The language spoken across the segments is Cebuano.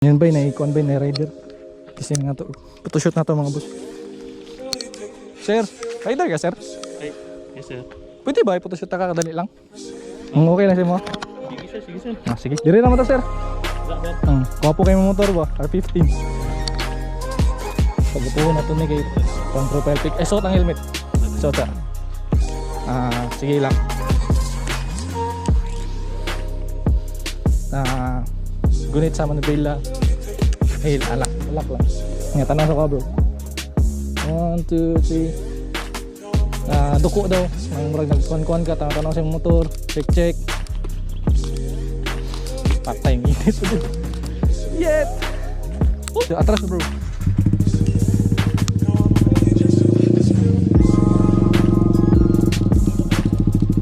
Yan ba na ikuan ba na rider? Kasi nga to, photoshoot na to, mga boss. Sir, rider ka, sir? Ay, yes, sir. Pwede ba i-photoshoot ka, kadali lang? Ang okay lang sa mo? Sige, sir, sige, sir. Ah, sige. Dire naman to, sir. Wala, sir. Ang gwapo kayo motor ba? R15. Pag-upo na to ni kay pang profile pic. Eh, suot ang helmet. Suot ah. Ah, sige lang. Ah, gunit sa Manubela. Eh, alak, alak lang. Nga, tanaw sa ka, bro. One, two, three. Ah, duko daw. Nang murag nagkuan-kuan ka, tanaw sa imong motor. Check, check. Patay ang init. Yet! Oh, atras, bro.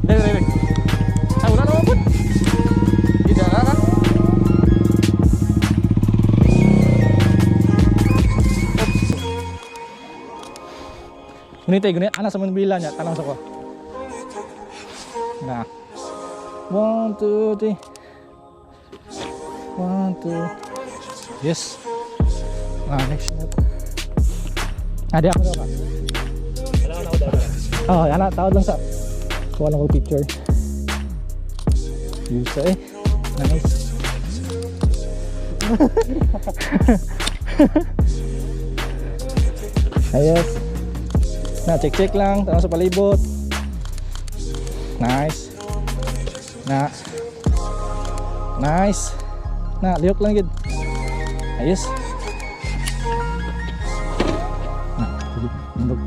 Dere, dere. Ay, wala naman po. Hindi ka ka. Oops. Gunit eh, gunit. Ana sa Manila niya, tanong sa ko. Na. One, two, three. One, two. Yes. Ah, next shot. Ah, di ako daw ka. Wala na ako daw. Oh, ana, tawad lang sa. Kuha lang ko picture. Yusa eh. Nice. Ayos. Na, check check lang. Tanaw sa palibot. Nice. Na. Nice. Na, lihok lang gid. Ayos. Na, sige. Mundog.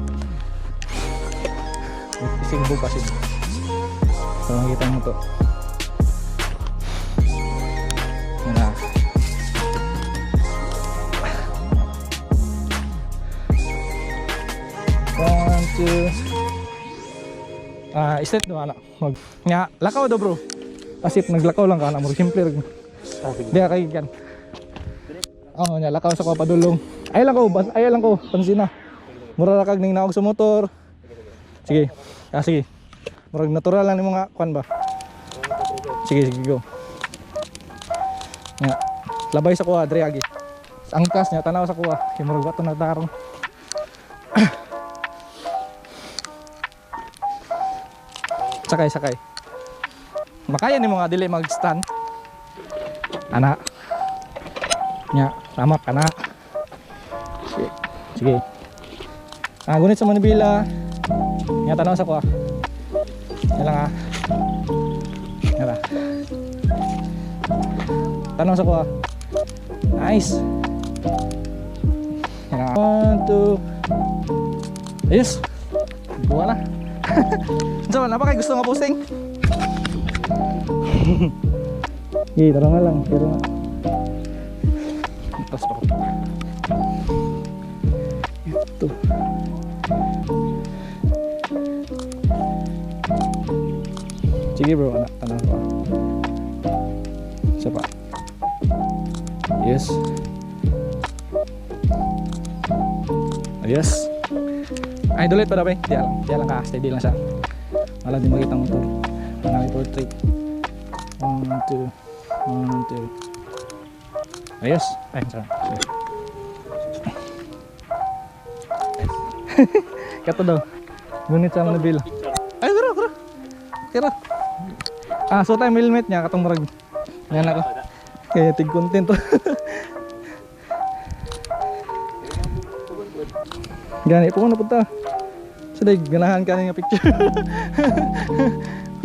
Ising bukas yun. So makita mo to. Na. One, two. Ah, step do ana. Mag nga lakaw do, bro. Asip naglakaw lang ka na mo simple ra. Ah, sige. Di kay kan. Oh, nya lakaw sa ko padulong. Ay lang ko, ay lang ko, pansina. Mura ra kag ning naog sa motor. Sige. Ah, sige. Murag natural lang nimo nga kuan ba. Sige, sige, go. Nga. Labay sa kuha, dre agi. Sa angkas niya, tanaw sa kuha. Kay murag wato na tarong. Sakay, sakay. Makaya nimo nga dili mag-stand. Ana. Nya, tama ka na. Sige. Sige. Ah, gunit sa Manibila. Nya, tanaw sa kuha. Yan lang ah. Yan lang. Tanaw sa kuha. Nice. Yan lang. One, two. Ayos. Buka na. So, wala pa kayo gusto nga posting? Sige, tara nga lang. Pero nga. Tapos pa ko. Ito. Sige, bro, anak, tanong ko. Isa pa. Yes. Yes. Ay, dulit pa daw eh. Di lang, di lang ka, steady lang siya. Wala din makita ang motor. Hanapin portrait. One, two. One, two. Ayos. Ay, sorry. Sorry. Kato daw. Ngunit sa mga nabila. Ay, kira, kira. Kira. Ah, so tayo helmet niya, katong murag. Yan ako. Kaya tig content to. Gani po na punta. Sa day, ganahan ka nga picture.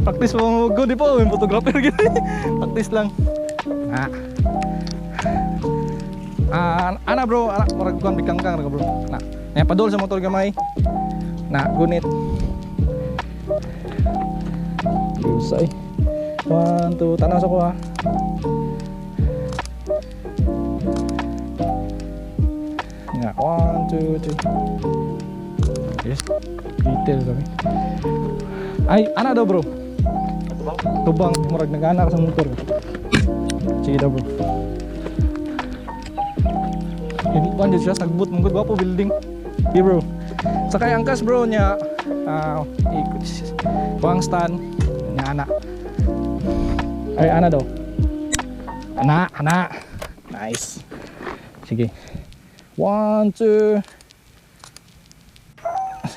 Practice mo mo di po, yung photographer gani. Practice lang. Ah. Ah, ana bro, ana murag kuan bikang kang ra ka, bro. Na. Nya padol sa motor gamay. Na, gunit. Lusay. One, two, tanaw sa kuha. Nga, one, two, three. Yes. Detail kami. Ay, ana daw, bro. Tubang, murag nag-ana ka sa motor. Sige daw, bro. Hindi ko siya sagbot mong gwapo building. Sige, bro. Sakay angkas, bro, niya. Ah, ikot kuang stand niya ana. Ay, ana daw. Ana, ana. Nice. Sige. 1, 2.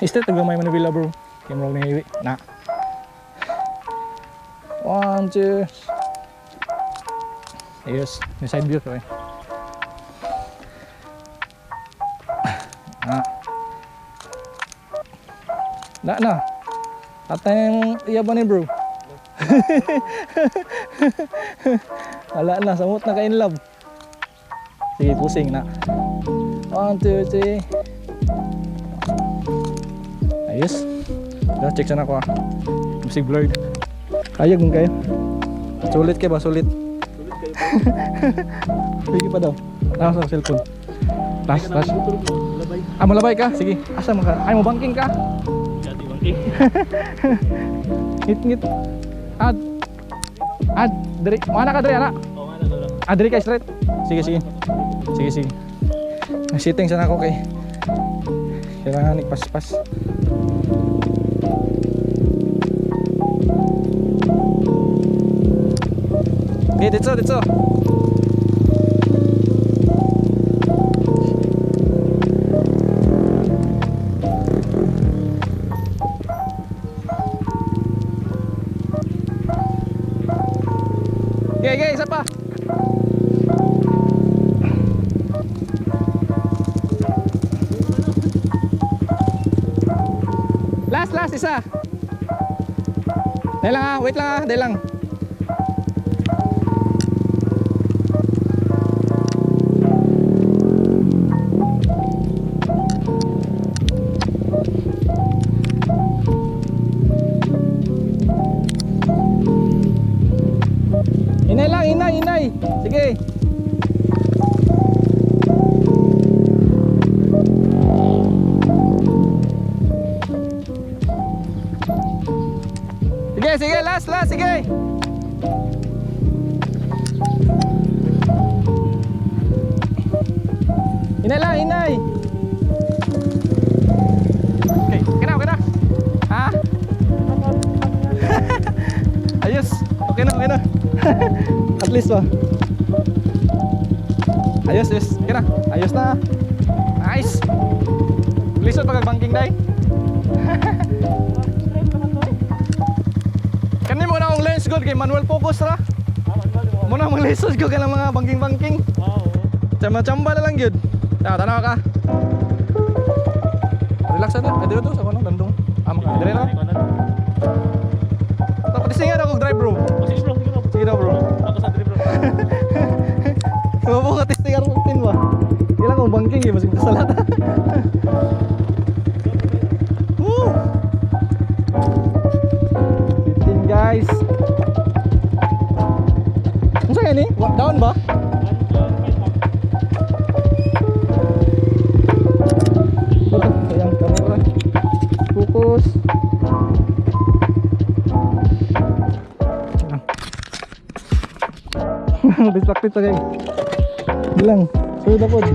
Straight gamay man villa, bro. Kay murag ni na. 1, 2. Ayos, may side view ko eh. Na. Na na. Atay mong iya ba ni, bro? Wala na, samot na ka in love. Sige, pusing na. 1, 2, 3. Ayos. Dah, check sana ko ah. Musig blurred. Kaya kung kayo. Sulit kayo ba? Sulit. Sulit kayo bro. Sige pa daw. Taas ang cellphone. Last, last. Labay. Ah, malabay ka? Sige. Asa man ka? Ay, mo banking ka? Dati bangking. Ngit ngit. Ad. Ad, diri. Mana ka diri ana? Oo nga na bro. Ah, diri ka straight. Sige, sige. Sige, sige. Sitting sana ako kay. Kailangan ipaspas. Okay, dito, dito. Okay, okay, isa pa. Last, last, isa. Dahil lang ah, wait lang ah, dahil lang. Inay lang, inay, inay. Sige. Sige, sige, last, last, sige. Inay lang, inay. Okay, okay na, okay na. Ha? Ayos. Okay na, okay na. At least ba? Ayos, ayos. Okay na. Ayos na. Nice. Lisod pag banking day. Kani mo na akong lens good kay manual focus ra. Mo na mong lisod ko kanang mga banking-banking. Oo. Chamba-chamba na lang gyud. Ta, tanaw ka. Relax na. Ay, dito sa kono landong. Ah, maka dire na. Tapos nga ako drive, bro. Sige bro, sige bro. Sige daw, bro. Ako sa diri bro. Mabo ka testing aron tin ba? Kailangan kong banking eh, masig kasalat. Woo! 15, guys. Unsa gani? Down ba? Sayang kamera. Focus. Lang. Distracted sa kay. Bilang. Sunod na pod.